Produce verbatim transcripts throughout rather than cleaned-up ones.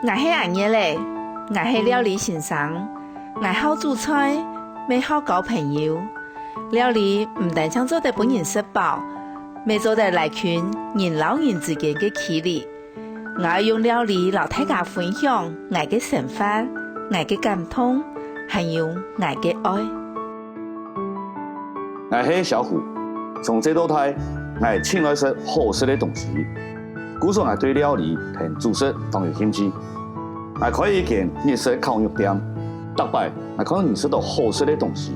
𠊎係阿月仔，𠊎係料理先生，𠊎好煮菜，乜好交朋友。料理毋單淨做得分人食飽，乜做得拉近人摎人之間个距離。𠊎愛用料理摎大家分享𠊎个生活、𠊎个感動，還有𠊎个愛。 𠊎係小虎，從細到大，𠊎盡愛食好食个東西，故所𠊎對料理同煮食當有興趣。𠊎開一間日式烤肉店，逐擺𠊎看到人食到好食个東西，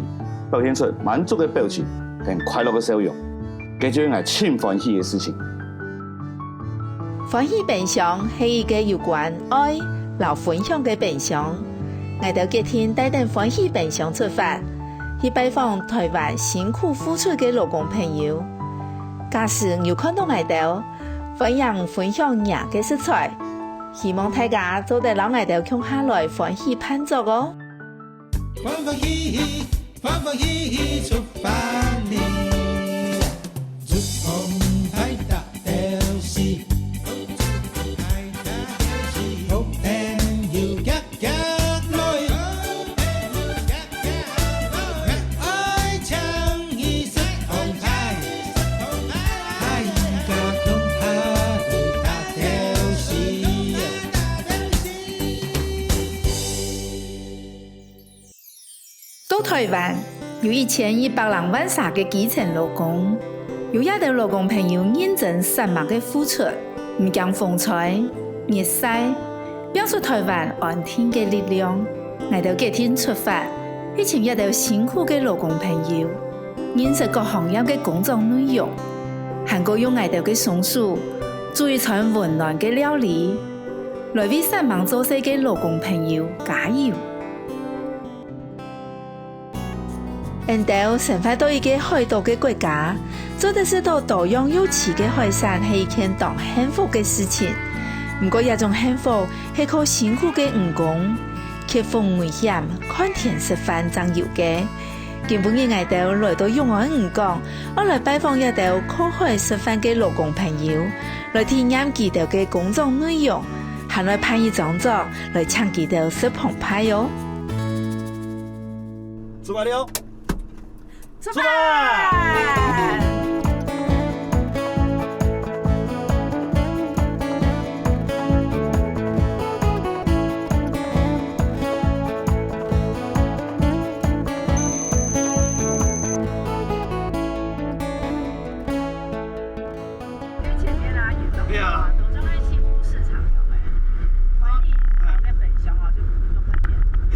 表現出滿足个表情同快樂个笑容，這就係𠊎盡歡喜个事情。 歡喜冰箱係一個有關愛摎分享个冰箱。𠊎兜決定帶等歡喜冰箱出發，去拜訪臺灣辛苦付出个勞工朋友。假使你有看到𠊎兜，歡迎分享若个食材，希望大家做得摎𠊎兜共下來歡喜辦桌哦！ 歡歡喜喜，歡歡喜喜出發哩，出航海大鳥是，好朋友遽遽來，愛請你食紅菜，大家共下來大鳥是。 到臺灣，有一千一百零萬儕个基層勞工，有這兜勞工朋友認真殺猛个付出，毋驚風吹、日曬，拚出臺灣安定个力量。𠊎兜決定出發，去尋這兜辛苦个勞工朋友，認識各行業个工作內容，還過用𠊎兜个雙手，煮一餐溫暖个料理，來為殺猛做事个勞工朋友加油！ 𫣆兜生活到一個海島个國家，做得食到多樣又鮮个海產係一件當幸福个事情。毋過這種幸福係靠辛苦个漁工，克服危險、看天食飯正有个。今晡日𠊎兜來到永安漁港，愛來拜訪這兜靠海食飯个勞工朋友，來體驗佢兜个工作內容，還來辦一張桌，來請佢兜食澎湃哦！ 出發了！出發！因為前天啊，也到啊，對啊。都在西湖市場，有沒有？啊，哎。那北上啊，就不用那邊。哎，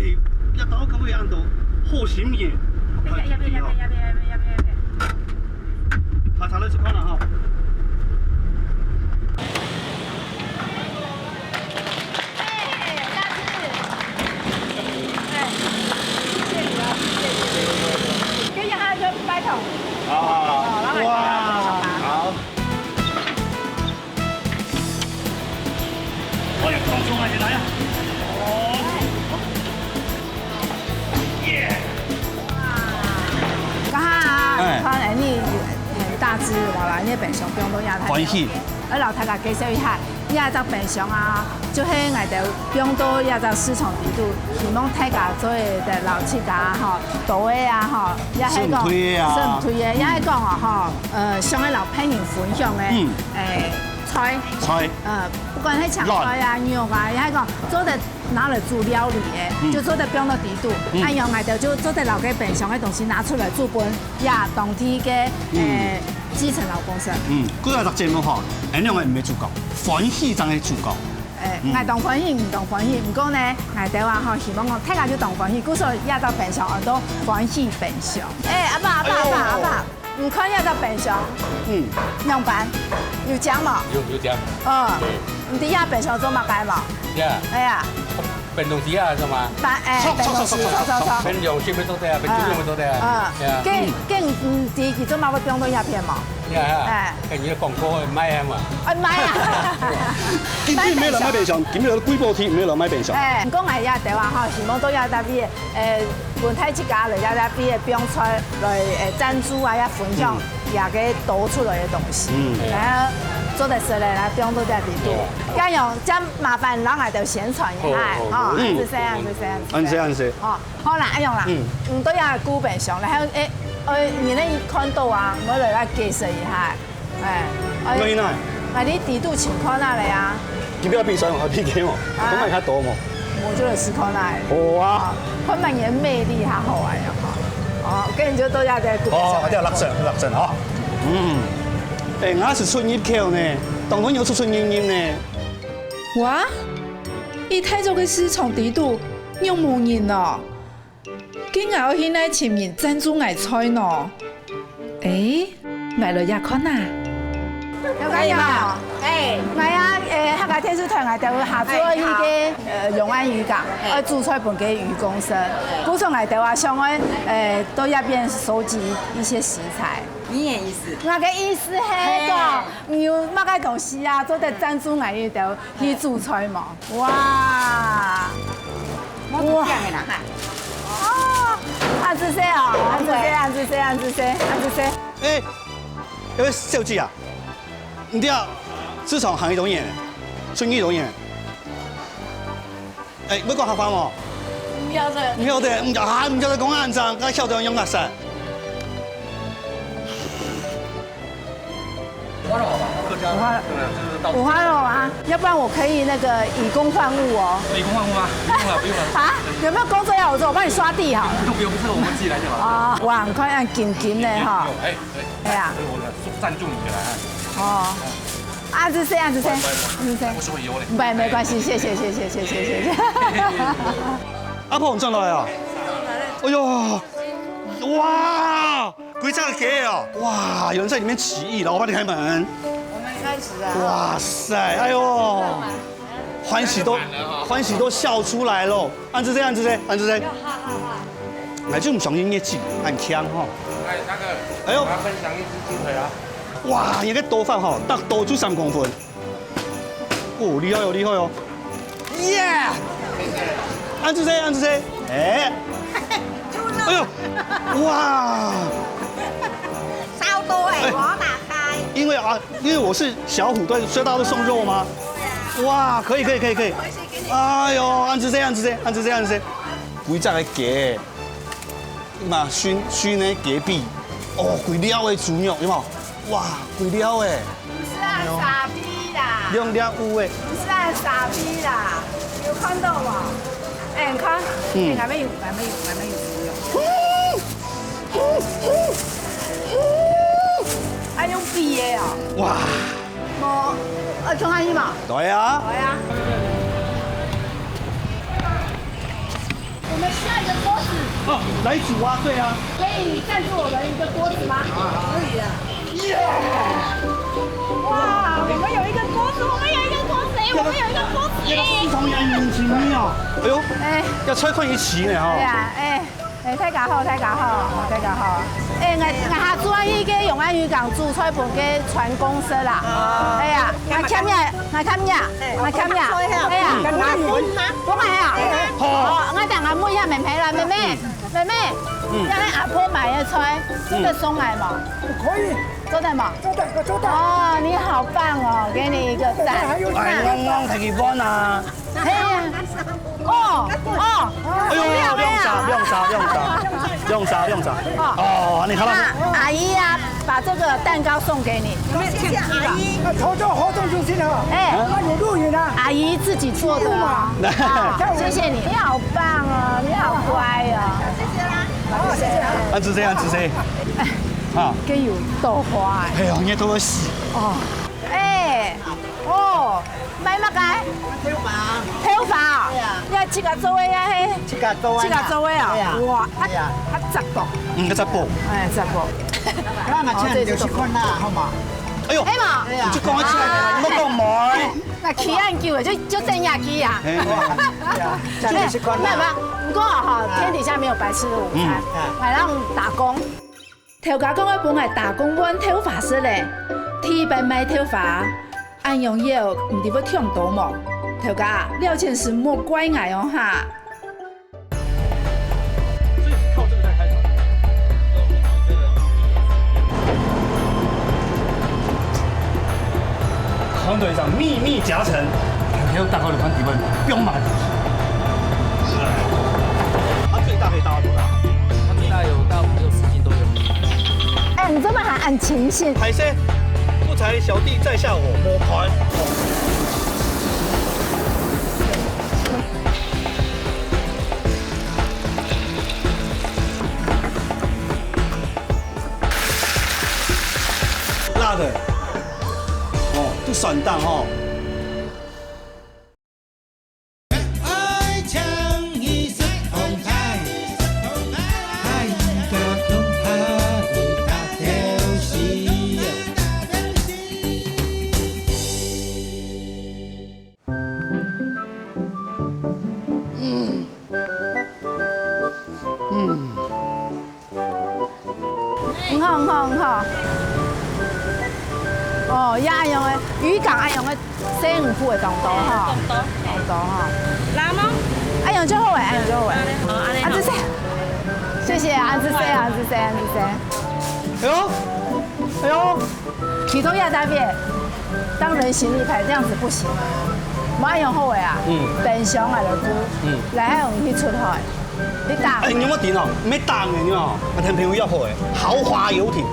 要到可不可以按到後行也？要不要，要不要，要不要，要不要，要不要？查查了就看了哈。 哎，大志。哎，謝謝你啊，謝謝，謝謝。跟著他就拜託。好，好，好。好，然後來，哇，好。哎呀，放鬆啊，起來啊。哦。耶。剛剛啊，哎。看到你很大隻，哇啦，你个冰箱放到這，歡喜。 愛摎大家介紹一下，這隻冰箱啊，就係𠊎兜放到這隻市場底肚，希望大家做得摎自家吼，多个啊吼，也係講，省錢个啊。省錢个，也係講啊吼，呃，想愛摎別人分享个，嗯。誒，菜，菜。呃，不管係青菜啊、肉啊，也係講做得拿來煮料理个，嗯。就做得放到底肚，嗯。恁樣𠊎兜就做得摎該冰箱个東西拿出來煮分這當地个，嗯。誒， 基層勞工食。嗯，今晡日節目吼，恁樣个毋係主角，歡喜正係主角。誒，嗯。𠊎當歡喜，毋當歡喜，毋過呢，𠊎兜啊吼，希望講大家就當歡喜，故所這隻冰箱安到歡喜冰箱。誒，阿爸，阿爸，哎喲。阿爸，阿爸，你看這隻冰箱，嗯。仰般？有靚無？有，有靚。哦，對。你知這冰箱做麼个無？呀。哎呀。 冰東西啊，係嘛？冰，誒，冰東西，著，著，著。冰涼水乜做得啊，冰酒乜做得啊。啊，呀。該，該，嗯，知佢做麼个會放到這片無？呀，呀。哎。該你个廣告會賣啊嘛。哎，賣啊。今日無人賣冰箱，今日貴寶地無人賣冰箱。哎，毋過𠊎這兜啊，吼，希望到這搭位，誒，分大自家來這搭位放出來，誒，贊助啊，也分享，嗯。這个多出來个東西。嗯。哎。做得食咧，來，放到這裡肚。哦。恁樣，恁麻煩，摎𠊎兜宣傳一下，好，好，好。吼，嗯。恁仔細，恁仔細，恁仔細。恁仔細，恁仔細。吼，好啦，恁樣啦，嗯。嗯，都愛顧本上，然後，誒，呃，你那看到啊，我來來解釋一下，哎，哎，我呢？哎，你底肚請看那裡啊。你不要比賽嘛，比game嘛，啊。我買較多嘛。我就來試看那裡。好啊。看看你的魅力，好好玩呀，哈。哦，跟你就都要在顧本上。哦，對，落正，落正哈。嗯。 哎，𠊎係出入口呢，當多人出出入入呢。哇，一大座个市場底肚，仰無人哦？該𠊎愛去哪尋人贊助𠊎菜呢？哎，𠊎來這看啊。了解了。哎。𠊎啊，誒，客家電視台，𠊎兜合作一個，哎，好。呃，永安漁港，哎。愛煮菜分該漁公司。故所𠊎兜啊，想愛，呃，到這邊收集一些食材。 你个意思？𠊎个意思係講，嘿。你有麼个東西啊，做得贊助𠊎一兜去煮菜無？哇！我係這樣个啦，哈。哦，恁仔細哦，恁仔細，恁仔細，恁仔細，恁仔細。哎，這位小姐啊，你知道市場行幾多年了？生意多年了？ 哎，會講客話無？毋曉得。毋曉得，毋，啊，毋曉得講恁樣，該曉得用哪儕？五花肉啊，要不然我可以那個以工換物哦。以工換物嗎？不用了，不用了。啊？有沒有工作要我做？我幫你刷地好了。不用，不用，這個我們自己來就好了。啊，哇，你看恁緊緊的哈。不用，哎，哎。 哎呀。所以我來贊助你的啦。哦。恁仔細，恁仔細，恁仔細。我手裡有嘞。沒，沒關係，謝謝，謝謝，謝謝，謝謝。阿婆，你轉來啊？哎喲，哇，幾隻雞哦！哇，有人在裡面起義了，我幫你開門。我們開始啊。哇塞，哎喲，歡喜都，歡喜都笑出來了。 恁仔細，恁仔細，恁仔細。𠊎就毋相信業績恁強吼。哎，大哥，哎喲。我要分享一支雞腿啊。哇，你个刀法吼，大刀就三公分。哦，厲害哦，厲害哦。耶！恁仔細，恁仔細。哎。哎喲，哇！燒到哎，哎。我打開。因為啊，因為我是小虎隊，所以大家都送肉嗎？哇，可以，可以，可以，可以。 哎喲，恁仔細，恁仔細，恁仔細，恁仔細。幾隻个雞，嘛，燻，燻个雞髀，哦，幾條个豬肉，有無？哇，幾條个。毋係啊，沙皮啦。兩條有个。毋係啊，沙皮啦。有看到無？哎，你看，嗯。哎，還沒有，還沒有，還沒有豬肉。嗯。 啊，用比个哦。哇！無，呃，從哪裡嘛？對啊。對啊。我們需要一個鍋子。哦，來煮啊，對啊。可以贊助我們一個鍋子嗎？可以啊。耶！哇，我們有一個鍋子，我們有一個鍋子，哎，我們有一個鍋子，哎。這個市場也很神奇哦。哎喲，哎。要拆開一起呢，哈。對啊，哎。 哎，大家好，大家好，大家好。哎，𠊎，𠊎下晝去該永安漁港煮菜分該船公司啦。哦。哎呀，𠊎欠你，𠊎欠你，𠊎欠你。哎呀，嗯。我買啊。好。哦，𠊎等下問一下妹妹啦，妹妹，妹妹，嗯。這係阿婆買个菜，做得送來無？可以。做得無？做得，做得。哦，你好棒哦，給你一個讚。哎，還有，哎，剛剛才去問啊。 係啊。哦，哦。哎喲，兩隻，兩隻，兩隻，兩隻，兩隻。哦。哦，你看到。那阿姨啊，把這個蛋糕送給你。謝謝阿姨。那潮州活動中心啊，哎。那有錄影啊。阿姨自己做的啊。記錄嘛。啊，謝謝你，你好棒哦，你好乖哦。謝謝啦。好，謝謝啊。恁仔細，恁仔細。啊。該有豆花哎。哎喲，你都會死。哦。哎。 哦，賣麼个？豆花。豆花啊？對啊。你自家做个呀，嘿？自家做个啊。自家做个啊？對啊。哇，啊，對啊。啊，十個。嗯，該十個。哎，十個。該𠊎請你食看啦，好無？哎喲，係無？對啊。你就講起來，你莫講無。那企恁久了，就，就等下去啊。哎。對啊，請你食看啦。哎，那，那，毋過哈，天底下沒有白吃的午餐。嗯。來，讓我們打工。 頭家講愛分𠊎打工換豆花食咧，第一擺賣豆花，恁樣也毋知會暢到無？頭家，了錢時莫怪𠊎哦哈。所以是靠這個在開場。團隊長秘密夾層，還有大哥的團體們，不用買。它最大可以大到多大？它最大有到五六十斤都有。哎，你這麼還恁清醒。歹勢，不才小弟在下我，無款。辣的，哦，都酸淡哦。 毋好，毋好，毋好。哦，也恁樣个，漁港恁樣个生魚鋪會當多吼。當多。當多吼。辣無？恁樣就好誒，恁樣就好誒。好，恁樣好。恁仔細。謝謝，恁仔細，恁仔細，恁仔細。哎喲，哎喲。其中一大片，當人形立牌這樣子不行。無恁樣好誒啊。嗯。等上來了，嗯。來，還有去出海。 你打。哎，你有沒有聽哦？沒打人哦，啊，聽朋友要好哎，豪華遊艇。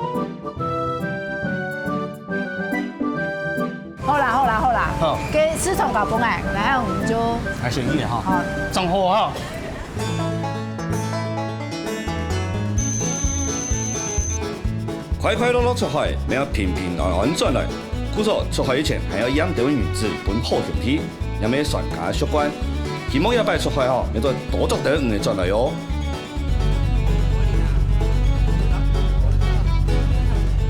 好啦，好啦，好啦。好。該市場搞崩哎，然後我們就。還選一哈。好。正好哈。快快樂樂出海，也要平平安安轉來。故所出海以前，還要驗兜魚子分好兄弟。 也係船家習慣。希望這擺出海吼，也做多捉兜魚仔轉來哦。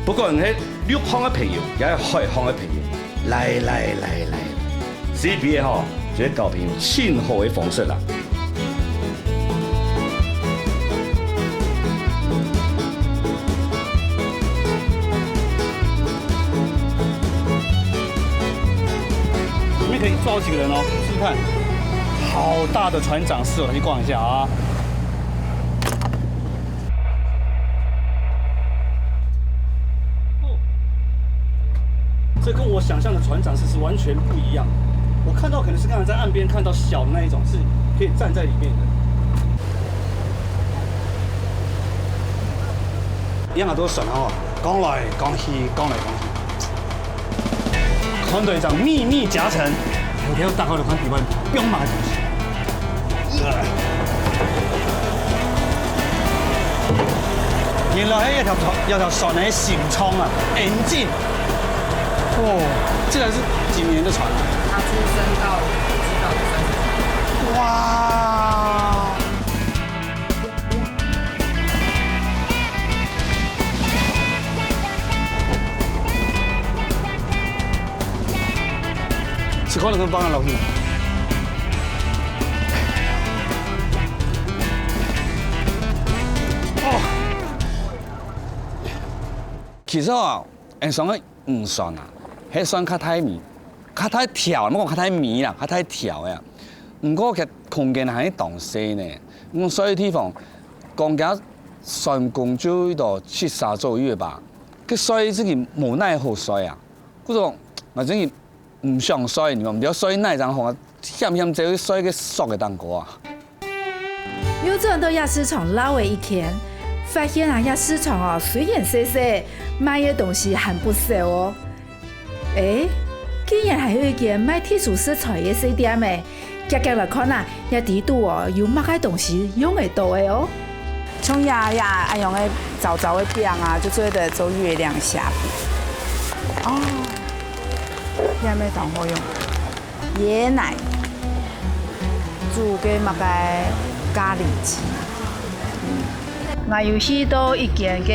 不管係陸項个朋友，也係海項个朋友，來來來來，這擺吼，就係交朋友盡好个方式啦。 裡面可以坐幾個人哦，試試看。好大的船長室，我來去逛一下啊。哦，這跟我想象的船長室是完全不一樣。我看到可能是剛才在岸邊看到小的那一種，是可以站在裡面的。 一樣啊，都船吼，講來講去，講來講去。團隊長秘密夾層，有條大哥的團體們，不用買東西。原來係一條船，一條船个心臟啊，engine。哦，這個是幾年的船啊？他出生到知道的三十幾年。哇！ 試看你敢放得落去。哦。其實啊，𫣆上个漁船啊，係算較大尾，較大條，莫講較大尾啦，較大條个啊。毋過佢空間還係當細呢。嗯，所以地方，講佢 船公就到七十左右吧，佢睡自己無哪好睡啊。故所，𠊎真个毋想睡，你講，毋曉睡哪張好啊，險險就會睡个索个當高啊。又轉到夜市場繞了一圈，發現啊，夜市場哦，雖然細細，賣个東西還不少哦。 誒，竟然還有一間賣特殊食材个細店誒！遽遽來看啊，這底肚哦，有麼个東西用得到个哦？像這，這恁樣个燥燥个餅啊，就做得做月亮蝦餅。哦，這乜當好用。椰奶煮个麼个咖哩雞。嗯。 𠊎有去到一間个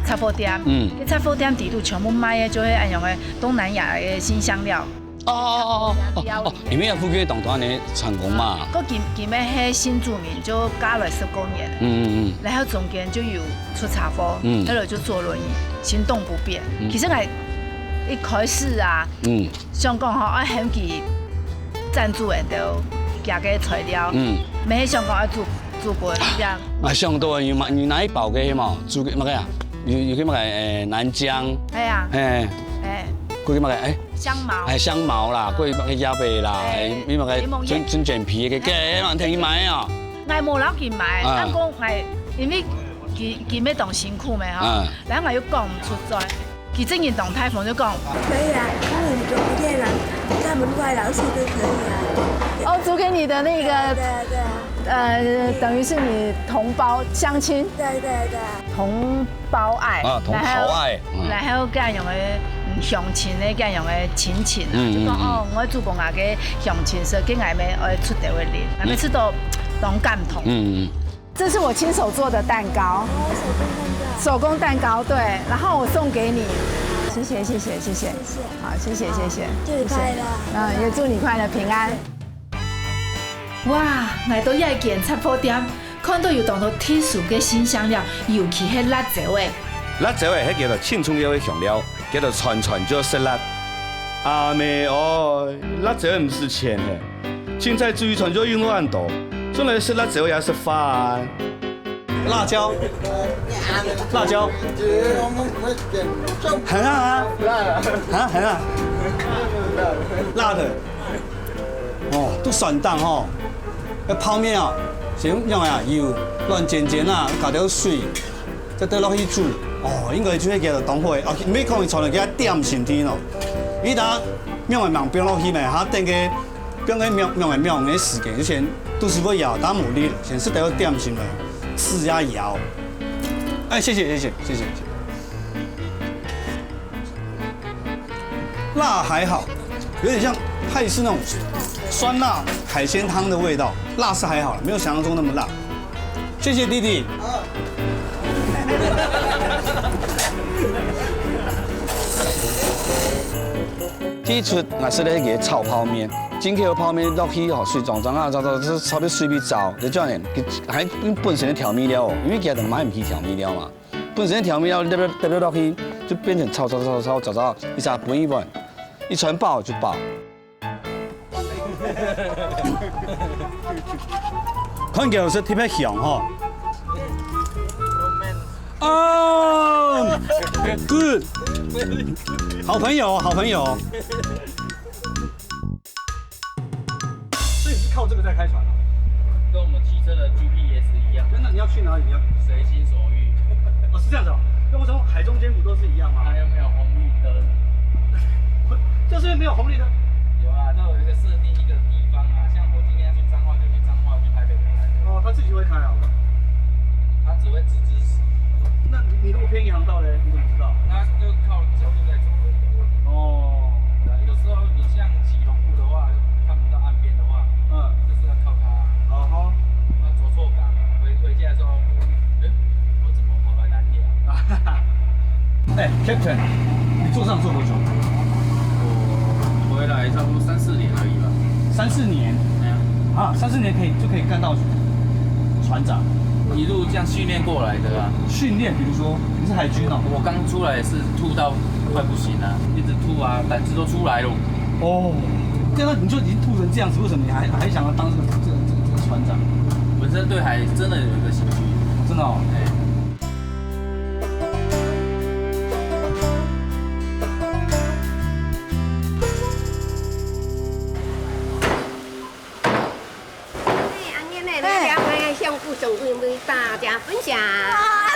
雜貨店，嗯。該雜貨店底肚全部賣个就係恁樣个東南亞个辛香料。哦哦哦哦哦哦，因為附近當多恁樣个餐館嘛。該佢佢乜係新住民，就嫁來十過年，嗯嗯嗯。然後中間就有出車禍，嗯。後來就坐輪椅，行動不便。嗯。其實𠊎一開始啊，嗯。 想講吼，愛喊佢贊助𫣆兜佢个材料，嗯。乜係想講愛煮煮飯這樣。啊，想到有嘛，有哪一包个係無？煮个麼个啊？有有个麼个，誒，南薑。係啊。嘿。誒。過去買个，哎，香茅。哎，香茅啦，過去買个野白啦，哎，哎，你買个檸檬葉。春，春捲皮个，哎，哎，嘛，摎佢買哦。𠊎無摎佢買，啊。但講𠊎因為佢，佢乜當辛苦咩吼，啊。然後𠊎又講毋出嘴。佢正經當大方就講，可以啊，那你們昨天來，他們外勞是不是可以啊？哦，租給你的那個，對啊，對啊，對啊。呃，等於是你同胞鄉親。對，對，對。同 胞愛，啊，同胞愛，然後，嗯。然後恁樣个，嗯，鄉親个恁樣个親情啊，嗯，就講，嗯，嗯。哦，𠊎做工啊个鄉親，所以今日愛出頭个力，嗯。每次都當感動。嗯，嗯。這是我親手做的蛋糕。哦，手工蛋糕。手工蛋糕，對，然後我送給你。謝謝，謝謝，謝謝。謝謝。好，謝謝，謝謝。祝你快樂。謝謝。嗯，也祝你快樂，平安。哇，來到這間雜貨店， 看到有當多特殊个辛香料，尤其係辣椒仔。辣椒仔係佢兜盡重要个香料，佢兜餐餐就愛食辣。阿姆哀，辣椒仔毋使錢嘿，凊彩煮一餐就用到恁多，轉來食辣椒仔也食飯。辣椒，辣椒，很辣啊，啊，很辣，辣的。 哦，都算當吼。該泡麵啊，先用啊油亂煎煎啊，加點水，再倒落去煮。哦，應該就係佢个當好个。哦，毋係講佢傳落去點心店咯。你等樣个麵放落去咩？哈，等个放个麵，放个麵个時間，就先都係會搖，打無力，先食到點心了，試一下搖。哎，謝謝，謝謝，謝謝，謝謝。 辣還好，有點像泰式那種酸辣海鮮湯的味道，辣是還好，沒有想象中那麼辣。謝謝弟弟。第一出，𠊎食个係炒泡麵，進口泡麵落去吼，水裝裝啊，炒炒炒炒到水分走，就恁樣，還用本身个調味料哦，因為佢兜買毋起調味料嘛。 本身調味料粒粒粒粒落去，就變成炒炒炒炒炒炒，一下分一碗，一餐飽就飽。看起來係特別香吼。哦，good，好朋友，好朋友。 所以你是靠這個在開船啊？跟我們汽車的G P S一樣。那你要去哪裡？你要隨心所欲。哦，是這樣子哦。那為什麼海中間不都是一樣嗎？它又沒有紅綠燈。就是因為沒有紅綠燈。有啊，都有一個設定一個地方啊，像我今天要去彰化，就去彰化，去台北，就台北。哦，它自己會開啊？它只會直直駛。那你如果偏離航道嘞，你怎麼知道？它就靠角度在走而已啊。哦。對啊，有時候你像騎龍路的話，看不到岸邊的話，嗯。就是要靠它。哦吼。那走錯港，回，回家的時候，哎，我怎麼跑來南寮？哎，Captain，你做這樣做多久？我回來差不多三四年而已吧。三四年？哎呀。啊，三四年可以，就可以幹到船長？一路這樣訓練過來的啊。訓練，比如說，你是海軍哦？我剛出來是吐到快不行啊，一直吐啊，膽汁都出來了。哦，這樣你就已經吐成這樣子，為什麼你還，還想要當這個，這個，這個，這個船長？本身對海真的有一個興趣。真的哦？哎。哎，恁樣呢，哎。來了，哎，香菇上面為大家分享。啊，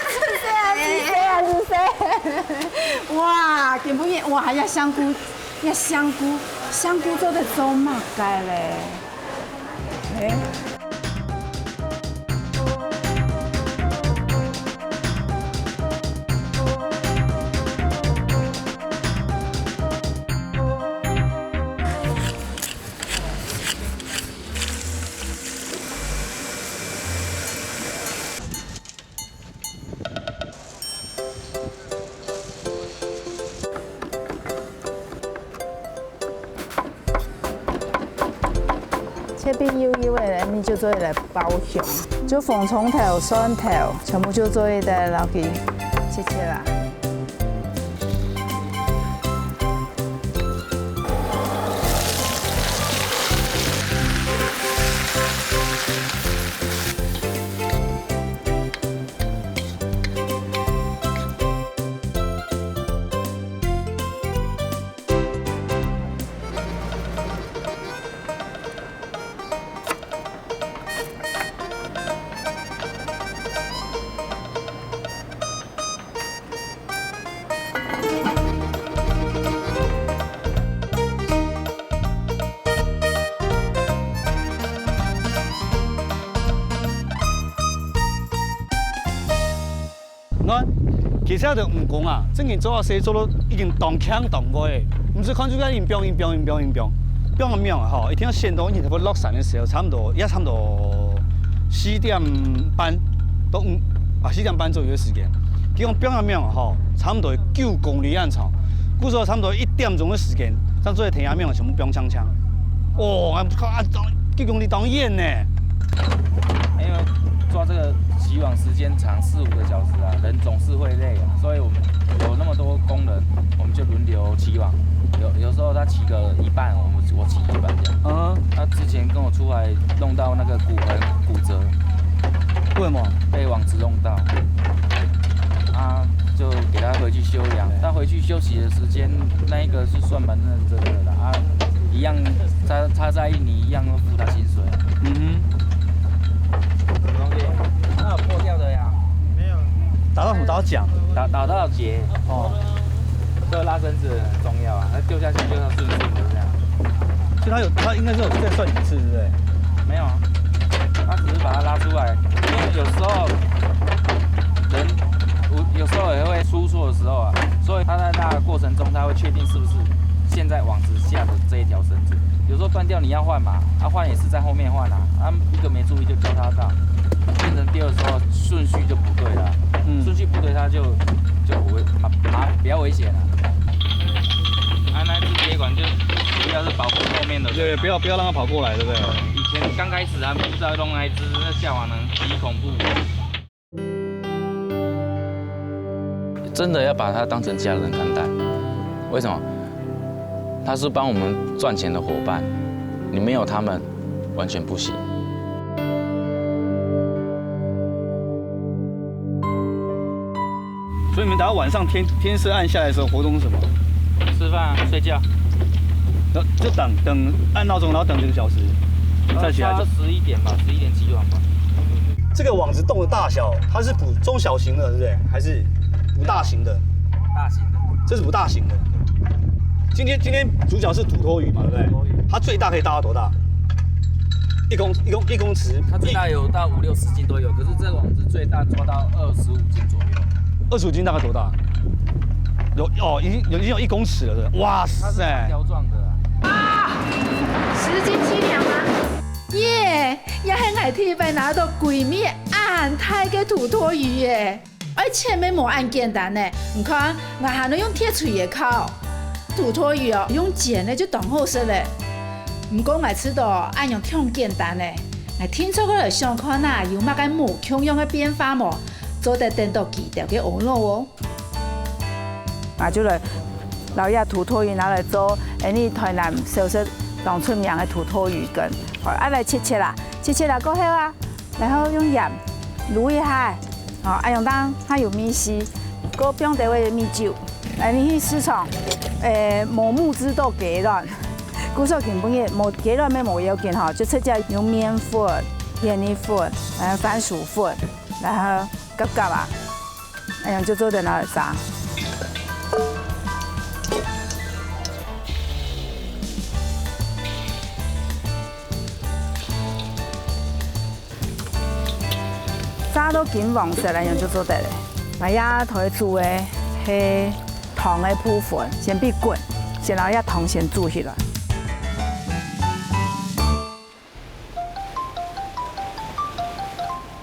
是誰啊？是誰啊？是誰？哇，今晡日，哇，這香菇，這香菇，香菇做得做麼个咧？哎。 切片幼幼个，你就做得來爆香，就紅蔥頭、蒜頭，全部就做得來摎佢切切啦。其實就毋講啊，正經做下事做到已經當強當會，毋使看出來，硬拚硬拚硬拚硬拚，拚啊拚啊吼，一定要先到，一定會落山个時候，差毋多也差毋多四點半到五啊四點半左右个時間。佢講拚啊拚啊吼，差毋多九公里恁長，故所差毋多一點鐘个時間，正做得田野面全部拚淨淨。哦，啊，啊，九公里當遠呢。因為做這個騎網時間長，四五個小時啊，人總是會累啊，所以我們有那麼多工人，我們就輪流騎網。有有時候他騎個一半，我們我騎一半這樣。嗯，他之前跟我出來弄到那個骨盆骨折，為什麼？被網子弄到，啊，就給他回去休養。他回去休息的時間，那一個是算蠻認真的啦，啊，一樣他他在印尼一樣要付他薪水啊。嗯什麼東西？那有破掉的呀？哼，打到什麼打到讲？打打到结，哦，这个拉绳子很重要啊，它掉下去就要顺顺的这样。所以他有他应该是有再算几次，对不对？没有啊，他只是把它拉出来，因为有时候人，我有时候也会出错的时候啊，所以他在拉的过程中，他会确定是不是现在网子下的这一条绳子。有时候断掉你要换嘛，啊换也是在后面换啊，啊一个没注意就交叉到，变成丢的时候顺序就不对了，嗯顺序不对他就就不会麻麻比较危险啊。啊那一只铁管就主要是保护后面的人啊。对，不要不要让他跑过来，对不对？以前刚开始还不知道弄那一只，那下网能极恐怖。真的要把他当成家人看待。为什么？他是帮我们赚钱的伙伴，你没有他们，完全不行。所以你们等到晚上天天色暗下来的时候，活动是什么？吃饭啊，睡觉。然后就等等按闹钟，然后等几个小时，你再起来就差不多十一点吧，十一点起床吧。这个网子洞的大小，它是捕中小型的，对不对？还是捕大型的？大型的。这是捕大型的。今天今天主角是土托鱼嘛，对不对？它最大可以大到多大？一公一公一公尺，它最大有到五六十斤都有，可是这个网子最大抓到二十五斤左右。二十五斤大概多大？有哦，已经有已经有一公尺了，对不对？哇它是长塞！条状的啊。十斤七两吗？耶，也係𠊎第一擺拿到規尾恁大个土托魚耶！而且乜無恁簡單呢，你看，𠊎還能用鐵錘仔敲。土托魚哦，用煎个就當好食咧。毋過𠊎知道恁樣忒簡單咧，𠊎定著愛來想看啊，有麼个無共樣个變化無，做得等到佢兜个屙涝哦。 啊，就來摎這土托魚拿來做，誒，你台南小食當出名个土托魚羹。好，啊來切切啦，切切啦過後啊，然後用鹽滷一下，好，啊用當下有味緒，過放兜仔米酒，誒，你去市場，誒，無募資到雞卵，故所今晡日無雞卵乜無要緊吼，就直接用麵粉、燕麥粉，然後番薯粉，然後夾夾啊。 哎呀，就做得拿來炸。炸到金黃色了，樣就做得了。哎呀，頭一煮个係湯个部分，先煸滾，先摎這湯先煮起來。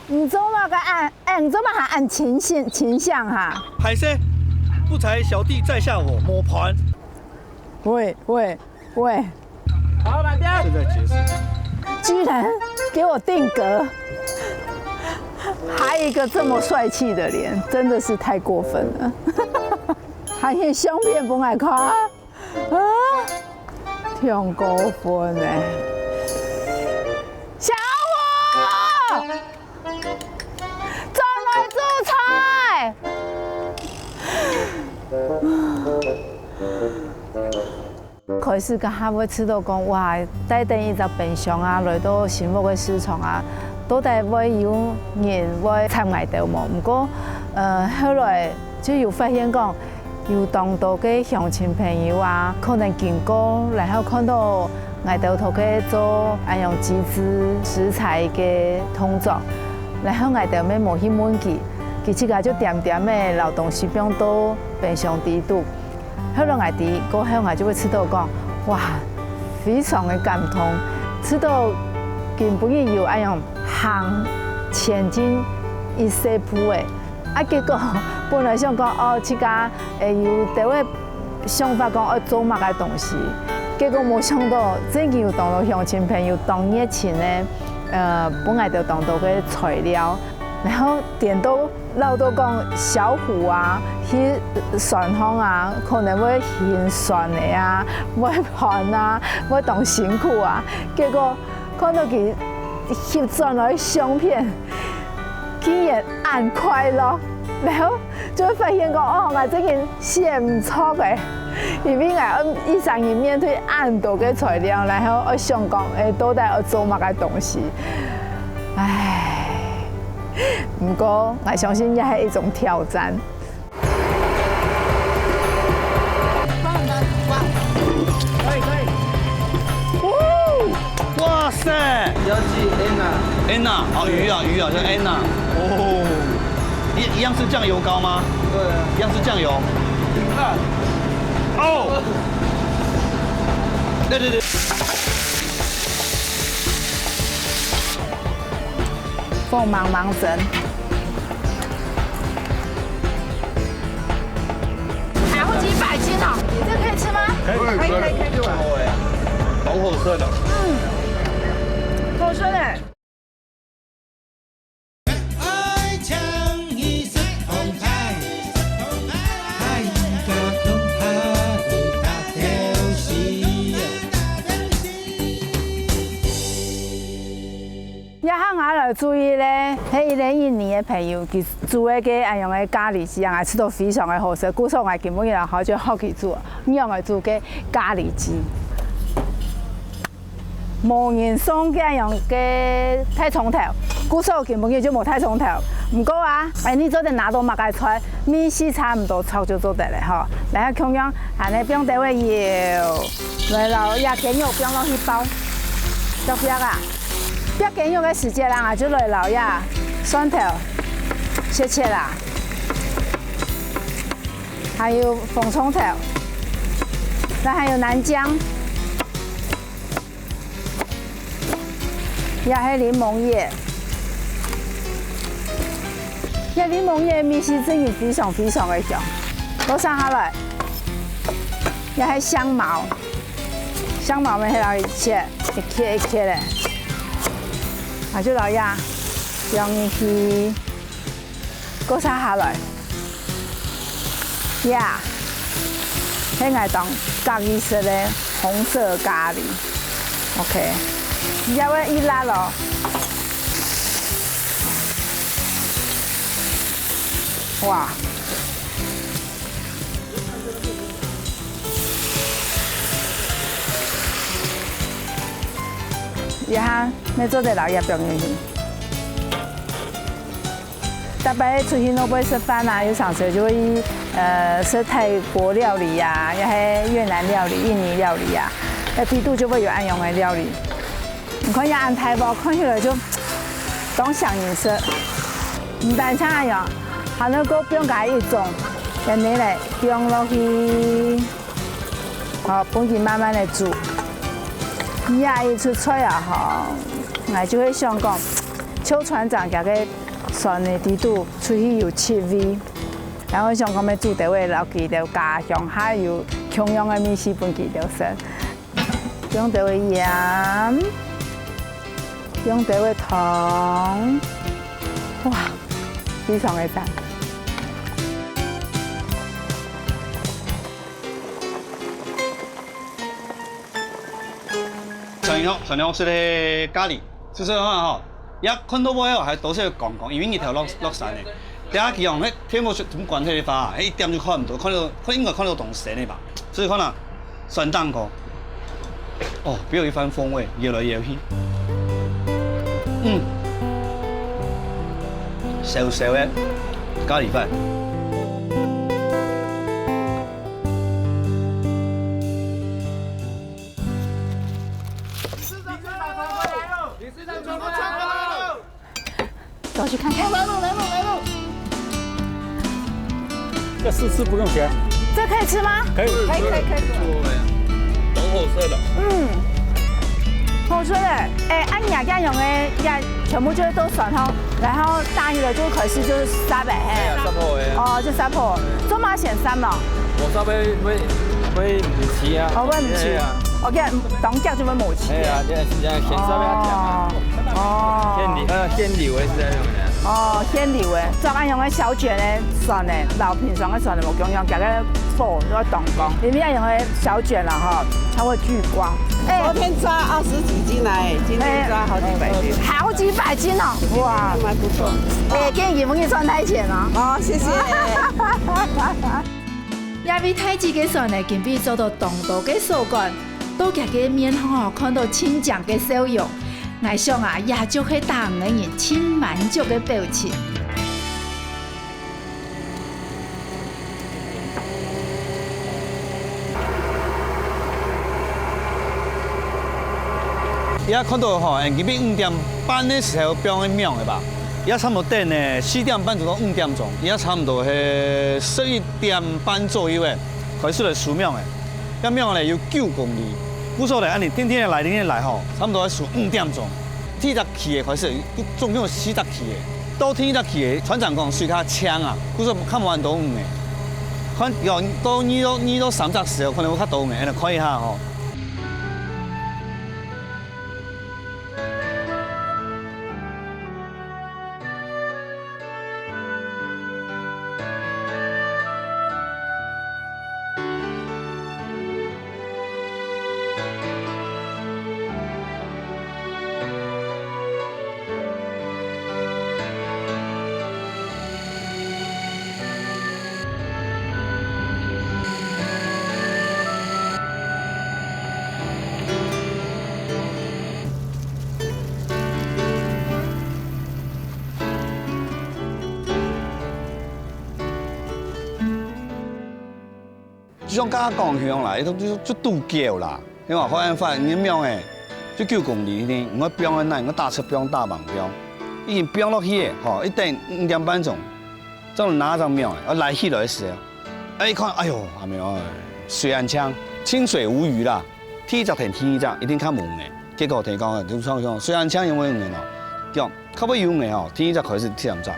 你做麼个恁，哎，你做麼个恁清醒，清醒哈？歹勢，不才小弟在下我摸盘。喂喂喂，好，滿票。正在结束。居然給我定格，還一個這麼帥氣的臉，真的是太過分了。還有相片不愛看啊？啊，挺過分的。小虎！ 轉來煮菜。開始个下會試著講，哇，帶等一隻冰箱啊，來到新屋个市場啊，到底會有人會插𠊎兜無？毋過，呃，後來就有發現講， 有當多个鄉親朋友啊，可能經過，然後看到𠊎兜頭个做恁樣機智食材个動作，然後𠊎兜乜無去問佢，佢自家就恬恬仔摎東西放到冰箱底肚。後來𠊎知過後，𠊎就會試著講，哇，非常个感動，試著今晡日有恁樣行前進一小步仔。啊，結果本來想講，哦，自家，誒，有兜仔想法講愛做麼个東西，結果無想到，真經有當多鄉親朋友當熱情个，呃，分𠊎兜當多个材料，然後顛倒 恅著講小虎啊，去山項啊，可能會行船个啊，會搬啊，會當辛苦啊。結果看著佢翕轉來个相片，竟然恁快樂，然後就會發現講，哦，𠊎真經選毋著欸。 因為𠊎愛一儕人面對恁多个材料，然後愛想講，誒，到底愛做麼个東西。唉，毋過𠊎相信這係一種挑戰。可以，可以。哦，哇塞！要記Anna。Anna，哦，魚啊，魚啊，叫Anna。哦。 一，一樣是醬油膏嗎？對啊。一樣是醬油。很辣。哦。對，對，對。火猛猛蒸。還有幾百斤哦，這可以吃嗎？可以，可以，可以，可以。好好吃的。嗯，好吃的。 這下𠊎來注意咧，係一個印尼个朋友，佢煮个該恁樣个咖哩雞啊，𠊎食著非常个好食，故所𠊎今晡日好就學佢煮，仰仔煮个咖哩雞。 無人送該樣个大蔥頭，故所今晡日就無大蔥頭。毋過啊，哎，你做得拿著麼个菜，味緒差毋多著就做得了吼。來，共樣，恁呢放兜仔油，來摎這雞肉放落去爆，著毋著啊？爆雞肉个時節啦，就來摎這蒜頭切切啦，還有紅蔥頭，那還有南薑。 這係檸檬葉。這檸檬葉个味緒真个非常非常个香。落續下來，這係香茅，香茅乜係摎佢切，一塊一塊个，啊，就摎這放入去。 過續下來，呀，係𠊎當合意食个紅色咖哩。OK，這會一辣哦。哇！這下，你做得摎這放入去。 逐擺出去外背食飯啊，有常時就會，呃，食泰國料理啊，也係越南料理、印尼料理啊，該底肚就會有恁樣个料理。你看這恁大鑊，看起來就當像人食。毋單淨恁樣，還能夠放加一種，然後呢，放落去，好，分佢慢慢个煮。這一出菜啊，吼，𠊎就會想講，邱船長佢个 蒜仔底肚出去有七味，然後想講愛煮兜仔摎佢兜家鄉下有共樣个味緒分佢兜食。放兜仔鹽，放兜仔糖，哇，非常个讚。上好，上好食个咖哩。 試試看吼，這看到尾哦，還多少光光，因為日頭落，落山咧。等下佢用該電火全部關忒个話，該一點就看毋到，看到，看，應該看到當深个吧。試試看啊，酸蛋糕。哦，別有一番風味，越來越香。嗯，燒燒个咖哩飯。 走去看看。來了，來了，來了。这试吃不用钱。这可以吃吗？可以。可以可以可以。红红色的。嗯，好吃嘞。哎，啊，你啊，这样用的，这样全部就是都蒜吼，然后大鱼的就开始就是煠呗，嘿。哎呀，煠好个啊。哦，就煠好，做么先煠咯？我稍微会会唔齐啊。哦，我也不吃哎呀。 OK，当脚就会没吃。哎呀，这是这样，先稍微要讲啊。哦，现流，呃，现流的是在用的。哦，现流的，做恁用个小卷的蒜呢，老平常个蒜呢，无共样，加个火要当光，里面用个小卷了哈，才会聚光。哎昨，天抓二十几斤来，今天抓好几百斤。好几百斤哦，哇！还不错。哎，给你们一算太浅了。好，谢谢。这位太子个蒜呢，今晡日做到当多个手感，到佢个面孔哦，看到亲像个笑容。𠊎想啊，也就係打五个人盡滿足个表情。 這下看到吼，今晡日五點半个時候放个苗个吧，這下差毋多等呢四點半鐘到五點鐘，這下差毋多係十一點半左右个，開始來收苗个。這苗呢有九公里，故所呢，恁樣定定个來，定定个來吼，差毋多愛收五點鐘。第一隻期个開始，總共有四隻期个，到第一隻期个，船長講水較清啊，故所較無恁多魚个。看，有到二到二到三隻時候，可能會較多魚，恁樣看一下吼。 就像剛剛講个樣啦，就就就堵狗啦，對吧？好辦法，你个苗仔，就九公里呢，你愛放在哪，你愛打車放、打橫放，已經放落去个，吼，一等五點半鐘，正拿一隻苗仔，要來起來个時候，哎，一看，哎喲，阿妹，哎，水恁清，清水無魚啦，第一隻同第二隻一定較無魚个。結果同你講，就像講，水恁清因為魚哦，講較尾有魚哦，第二隻開始第三隻，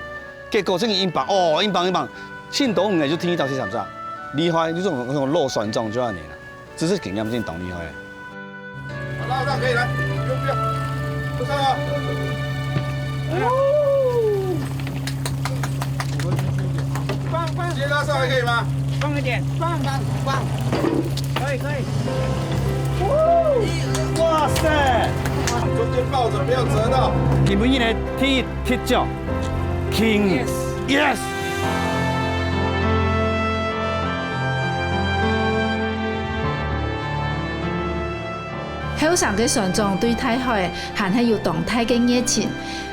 結果真个硬挷，哦，硬挷硬挷，盡多魚就第二隻第三隻，厲害，就種種落選種就恁樣啦。 知識經驗真當厲害。好，拉上可以了，不用不用，不上啊。放放，直接拉上来可以吗？放一点，放放放，可以可以。哇塞！中间抱着，不要折到。你们一人踢一踢脚，停。Yes。Yes。 後生个船長對大海還係有當大个熱情，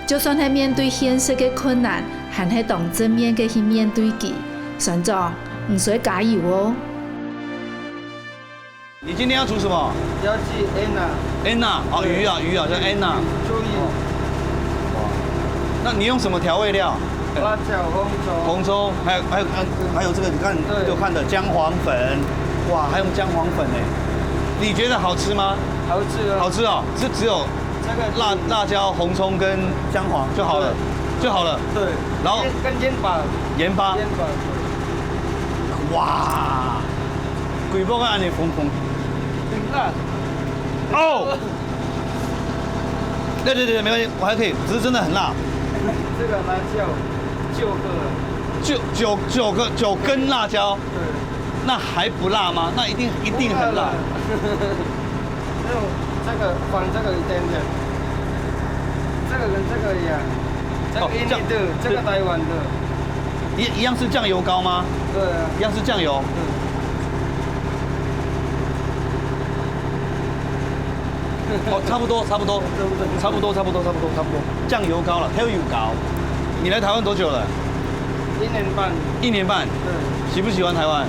就算係面對現實个困難，還係當正面个去面對佢。船長，毋使加油哦！你今天要煮什麼？要去 Anna。 Anna，哦，魚啊，魚啊，叫 Anna。注意。那你用什么调味料？辣椒、红红椒。还有还有还有这个，你看给我看的姜黄粉，哇，还用姜黄粉呢。你觉得好吃吗？好吃啊。好吃哦，是只有这个辣辣椒、红葱跟姜黄就好了，就好了。对。然后跟跟盐巴。盐巴，盐巴。哇，鬼包个按你红红。很辣。哦。对对对，没关系，我还可以，只是真的很辣。这个辣椒九个。九九九个九根辣椒，对。那还不辣吗？那一定一定很辣。那种这个放这个一点点，这个跟这个一样，这个印尼的，这个台湾的。一一样是酱油膏吗？对啊。一样是酱油。哦，差不多，差不多，差不多，差不多，差不多，差不多，酱油膏了，豆油膏。你来台湾多久了？一年半。一年半。对。喜不喜欢台湾？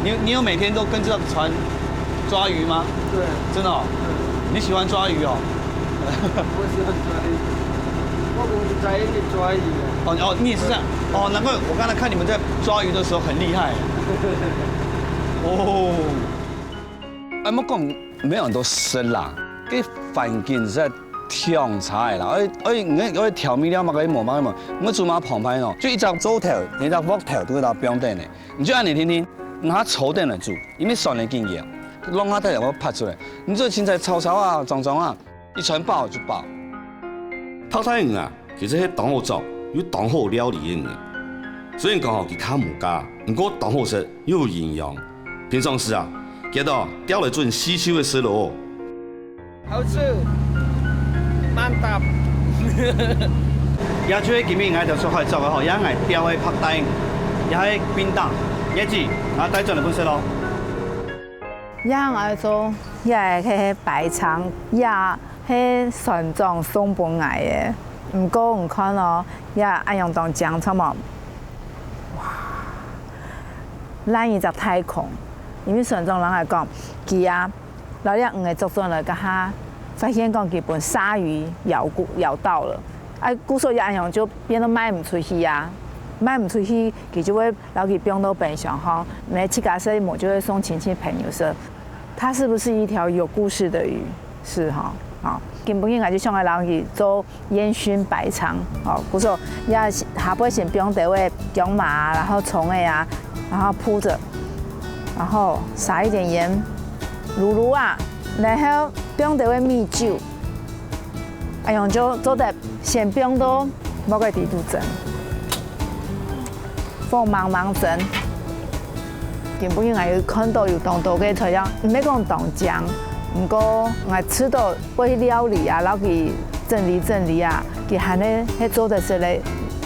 你你有每天都跟这个船抓鱼吗？对。真的哦。你喜欢抓鱼哦？我喜欢抓鱼。我毋知你抓魚啊。哦，哦，你也是這樣。哦，難怪我剛才看你們在抓魚的時候很厲害。哦。哎，莫講，沒有很多色啦，這環境實在忒差个啦。哎，哎，你，你調味料嘛，該無嘛，嘛，我煮嘛澎湃喏，就一隻灶頭，一隻鑊頭都會到放等呢。你就恁樣定定，拿炒等來煮，因為蒜个經驗，弄下帶來我拍出來。你做青菜炒炒啊，裝裝啊， 一餐飽就飽。白帶魚啊，其實係當好捉又當好料理个魚。雖然講吼佢較無價，毋過當好食又有營養。平常時啊，佢都釣來準四手个食咯。好食，滿搭。這就係今日𠊎兜出海捉个吼，這𠊎釣个白帶，這係冰凍，葉子，啊帶轉來分食咯。這𠊎做，這係白鯧，這 係船長送分𠊎个。毋過你看哦，這恁樣當靚，著無？哇！爛一隻太空，因為船長摎𠊎講，佢啊，摎這魚仔捉轉來該下，發現講佢分鯊魚咬過，咬到了。啊，故所以恁樣就變到賣毋出去啊，賣毋出去，佢就會 摎佢放到冰箱吼，毋係自家食，無就會送親戚朋友食。它是不是一條有故事的魚？是吼，好，今晡日𠊎就想愛摎佢做煙燻白鯧，哦，故所這下背先放兜仔薑嫲啊，然後蔥仔啊，然後鋪著，然後撒一點鹽，滷滷啊，然後放兜仔米酒， 恁樣就做得先放到莫个底肚蒸，火猛猛蒸。今晡日𠊎有看到有當多个材料，毋係講當靚，毋過𠊎試著會料理啊，摎佢整理整理啊，佢還係，係做得食个，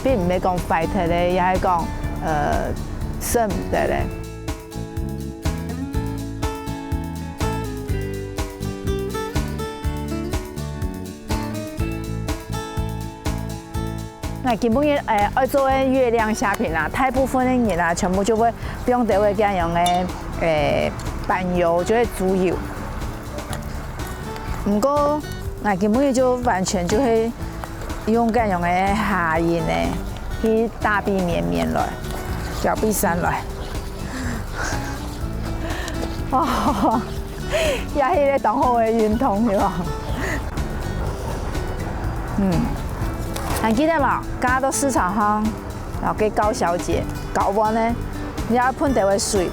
並毋係講壞忒个，也係講，呃，食毋得个。 𠊎今晡日，呃，愛做个月亮蝦餅啊，大部分个人啊，全部就會放兜仔該樣个，呃，粄油，就係豬油。毋過，𠊎今晡日就完全就係用該樣个蝦仁仔，去打畀綿綿來，攪畀散來。哦。 也係一個當好个運動，對無？嗯，還記得無？今到市場項，然後該高小姐搞完呢，你愛噴兜个水。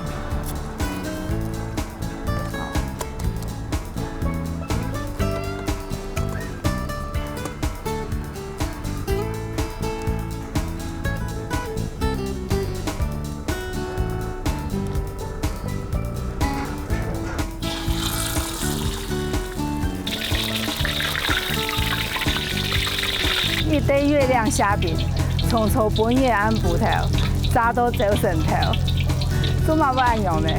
一垤月亮蝦餅，從頭半夜暗晡頭，炸到朝晨頭。做麼个恁樣呢？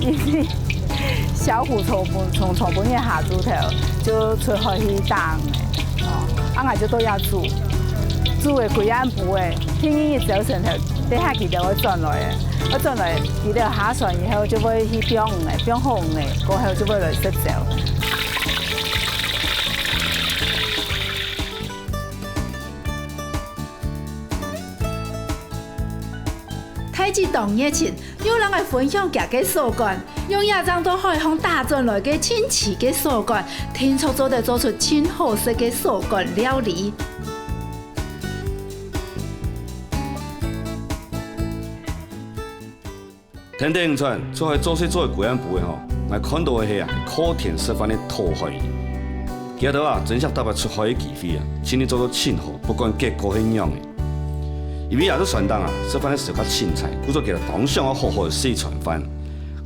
因為小虎頭本，從頭半夜下晝頭就出海去打魚了。哦，啊，𠊎就在這煮，煮个歸暗晡仔，第二日朝晨頭，等下佢兜會轉來个，會轉來，佢兜下船以後就會去放魚仔，放好魚仔，過後就會來食朝。 大姊當熱情，又摎𠊎分享厥个鎖管，用野正對海項打轉來个清鮮个鎖管，定著做得做出盡好食个鎖管料理。 跈等你轉，出海做事做个歸暗晡仔吼，𠊎看著个係啊，靠天食飯个討海人。佢兜啊，珍惜逐擺出海个機會啊，盡力做到盡好，不管結果係仰仔。因為這隻船頂啊，食飯个時節較凊彩，故所佢兜當想愛好好食一餐飯。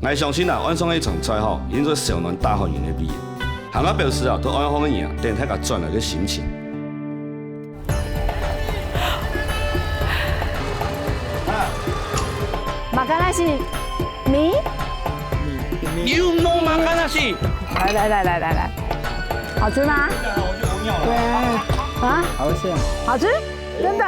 𠊎相信啊，岸上个一餐菜吼，一定會燒暖大海人个胃。還過表示啊，對岸項个人啊，等大家轉來个心情。 Makan nasi. Mi? You know makan nasi? 來來來來來來，好吃嗎？對啊，啊？好吃啊。好吃，真的。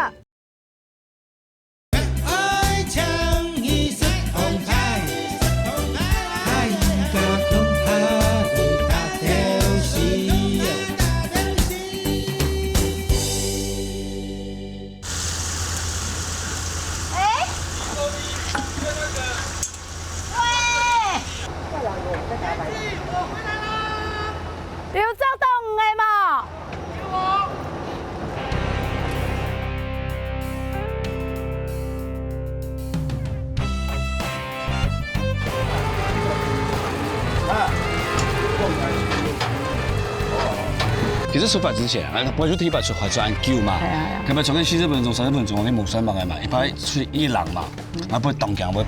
這出發之前，啊，毋就第一擺出發出恁久嘛，係啊係啊，特別出去四十分鐘、三十分鐘，你無算麼个嘛，一擺出一人嘛，啊，毋當驚會煩。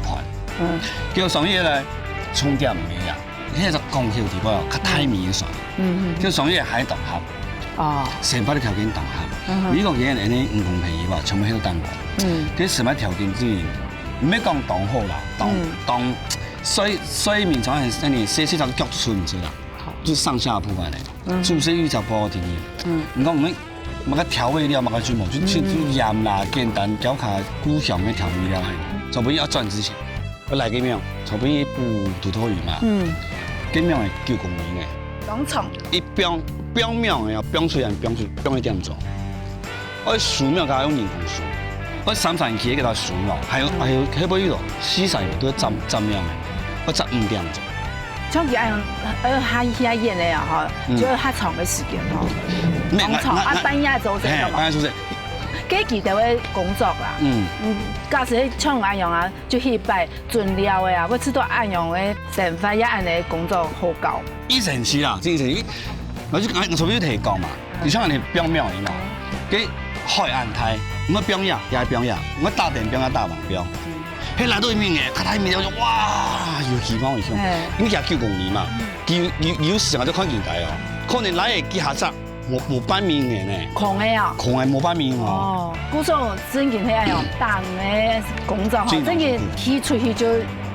嗯，結果上去來，重點毋一樣，迄隻講究地方較大面一算，嗯就上去海當合，哦，生活个條件當合，嗯哼美國人恁呢毋公平个話，全部迄個單位，嗯，其實生活條件真，毋係講當好啦，當嗯當，所以所以民常很那你設計上腳出毋出啦，好，就上下鋪安呢，嗯住是一隻包定义。嗯，你講毋係，麼个調味料，麼个全部，就就就鹽啦，簡單調下故鄉个調味料，所以要賺之前，我來个廟，所以補土豆魚嘛，嗯，个廟係九公里个，當長，一放放廟个，放出來放出放一點鐘，我收廟佢用人工收，我三三七个到收廟，還有還有後尾有四三个都係站站廟个，我站五點鐘。 像佢恁樣，呃，下下演个啊，哈，嗯就係較長个時間吼，咩當長啊，那那半夜做事嘿，幹嘛？半夜做事，該佢兜个工作啦，嗯，嗯，假使像恁樣啊，就去拜尊了个啊，會知道恁樣个生活也恁樣工作好搞。以前是啦，以前是，我就我昨天就提講嘛，你像你放廟个嘛，个海恁大，毋好放呀，也放呀，我打電放啊打橫放，迄來到一面个，佢大面就哇，有希望有希望嘿，因為佢九公里嘛，有有有時啊就看現代哦，可能來个幾下隻，無無半面个呢，空个啊。空个無半面哦。哦，故所正經係恁樣，打个工作吼，正經正經去出去就，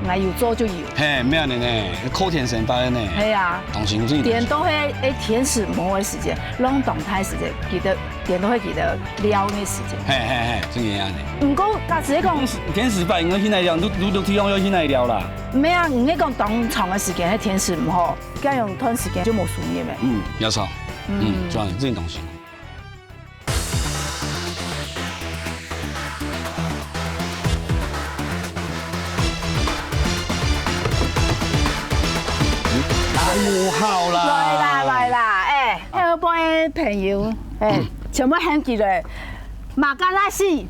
愛有做就有。嘿，毋係恁呢呢，靠天生發个呢，係啊，當辛苦。顛倒係，誒，天時毋好个時間，浪當大時間，記得顛倒係記得尞个時間。嘿嘿嘿，真个恁呢。毋過假使講，天時發應該去哪尞，都都都地方要去哪尞啦。毋係啊，毋係講當長个時間，係天時毋好，該樣段時間就無收入个。嗯，有錯。嗯，這樣這種東西。啊，無好啦。來啦來啦，誒，後背个朋友，誒，全部喊起來，馬嘎拉西，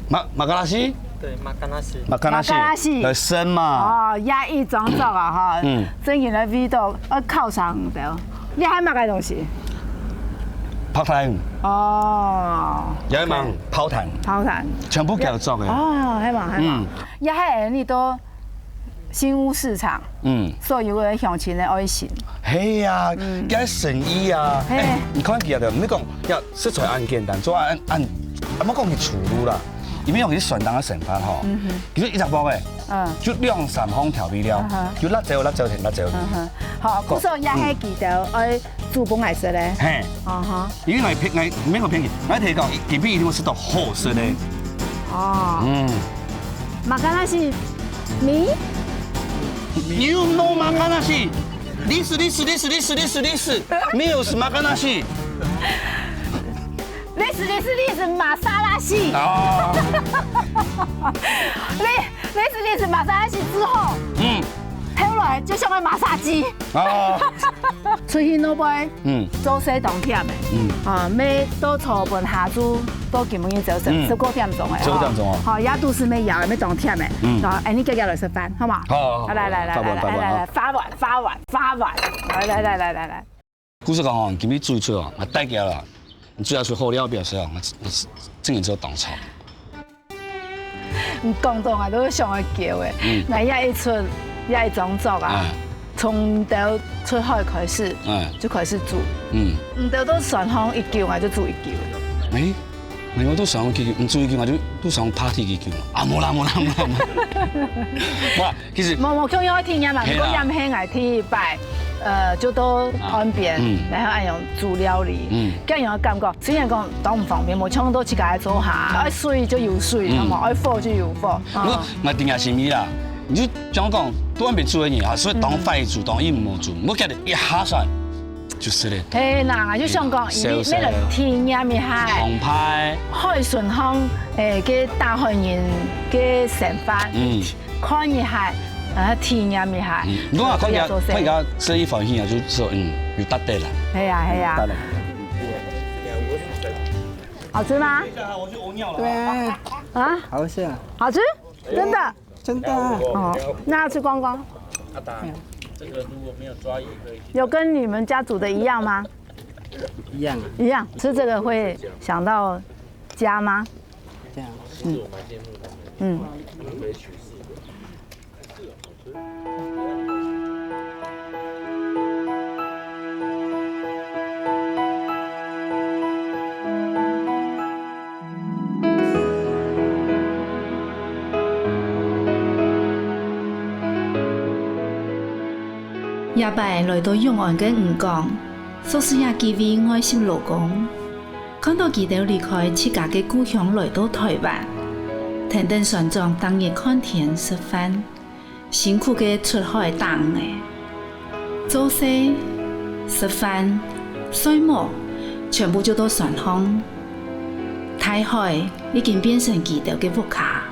馬馬嘎拉西，對，馬嘎拉西。馬嘎拉西，馬嘎拉西來生嘛。哦，也一種族啊哈，嗯正經个味道，愛靠上毋到。你喊麼个東西？泡湯，哦，也係泡湯，泡湯。全部叫做个。哦，係嘛係嘛嗯，也係你到新屋市場，嗯，所有个鄉親个愛心。係啊，該生意啊，嘿哎，你看佢啊，你講呀，食材恁簡單，做恁恁，毋好講佢出路啦，因為佢選當个生活吼，其實一隻包个，嗯就兩三項調味料嗯哼，就辣椒、辣椒、甜辣椒。嗯哼，好，故所也係記得愛煮分𠊎食咧。嘿，哦哈，因為𠊎騙𠊎，毋係講騙你，𠊎同你講，今晡日一定會食到好食个。哦，嗯。馬嘎拉西，你 You know 馬嘎拉西？This this this this this this this meals 馬嘎拉西。你是你是你是馬莎拉西，哦，你你是你是馬莎拉西之後，嗯，後來就想要馬殺雞。哦，出去那邊嗯，做事當忝个，嗯啊，愛到初半下晝到今晡日朝晨嗯十九點鐘个，十九點鐘哦好，也都係愛枵个，愛當忝个，嗯啊，哎，你姐姐來食飯，好嘛？好好好來來來來發飯發飯來來來，發碗發碗發碗，來來來來來來，故事講吼，今晡日煮出哦，𠊎帶佢啦，你煮出好料表示哦，𠊎𠊎正經做當錯。你講到𠊎都想愛噭个，嗯𠊎也一出也一種族啊哎，從頭出海開始哎，就開始煮，嗯，你兜都船上一久，𠊎就煮一久。哎，你我都想去，你煮一久，我就都想 party 幾久啊？無啦無啦無啦無啦。哇，其實無無，共樣个體驗嘛，嘿啦毋過也毋係𠊎第一擺，呃，就到岸邊，嗯然後恁樣煮料理，嗯恁樣个感覺，雖然講當毋方便，無像到自家个灶下，愛水就有水，嗯好無？愛火就有火。我哦我定下心意啦，你就像講，都岸邊煮个人啊，所以當快煮，當硬無煮，我感覺一下算就食了。嘿啦，𠊎就想講，小小你你來體驗一下澎湃，海巡航，誒，个大漢人个生活，嗯看一下，啊，體驗一下。嗯，你講啊，看人家做事看人家生意歡喜啊，就說嗯，有值得啦。係啊係啊值，得。好吃嗎？等一下，我去屙尿了。对，啊，好吃啊，好吃，真的。真的啊。哦，那要吃光光。阿达，这个如果没有抓也可以。有跟你们家煮的一样吗？一样啊。一样，吃这个会想到家吗？这样。嗯。嗯。這擺來到永安个吳江，熟事這幾位外籍勞工，看到佢兜離開自家个故鄉來到臺灣，跈等船長逐日看天食飯，辛苦个出海打魚仔。做事、食飯、睡目，全部就到船項。大海已經變成佢兜个屋下。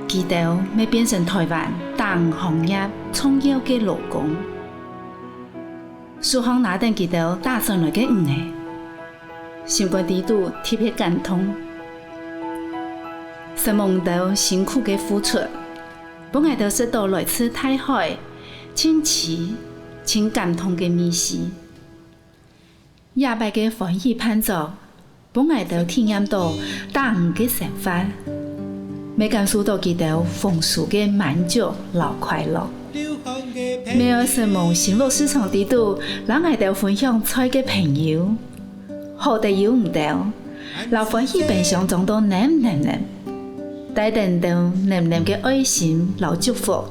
佢兜乜變成臺灣打魚行業重要个勞工。手項拿等佢兜打上來个魚仔，心肝底肚特別感動。承蒙你兜辛苦个付出，分𠊎兜食到來自大海，盡鮮、盡感動个味緒。 這擺个歡喜辦桌，分𠊎兜體驗到打魚个生活，乜感受到佢兜豐收个滿足摎快樂。乜愛承蒙新屋市場底肚，摎𠊎兜分享菜个朋友，好得有你兜，摎歡喜冰箱裝到淰淰淰。 帶等兜淰淰个愛心摎祝福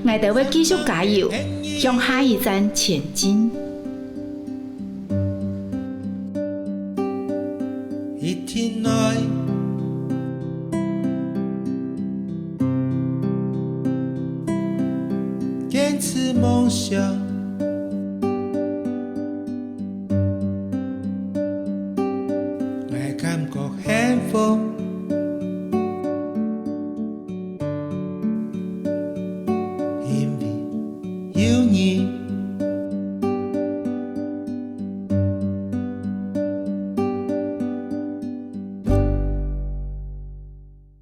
，𠊎兜會繼續加油，向下一站前進。一定愛堅持夢想。 𠊎感覺幸福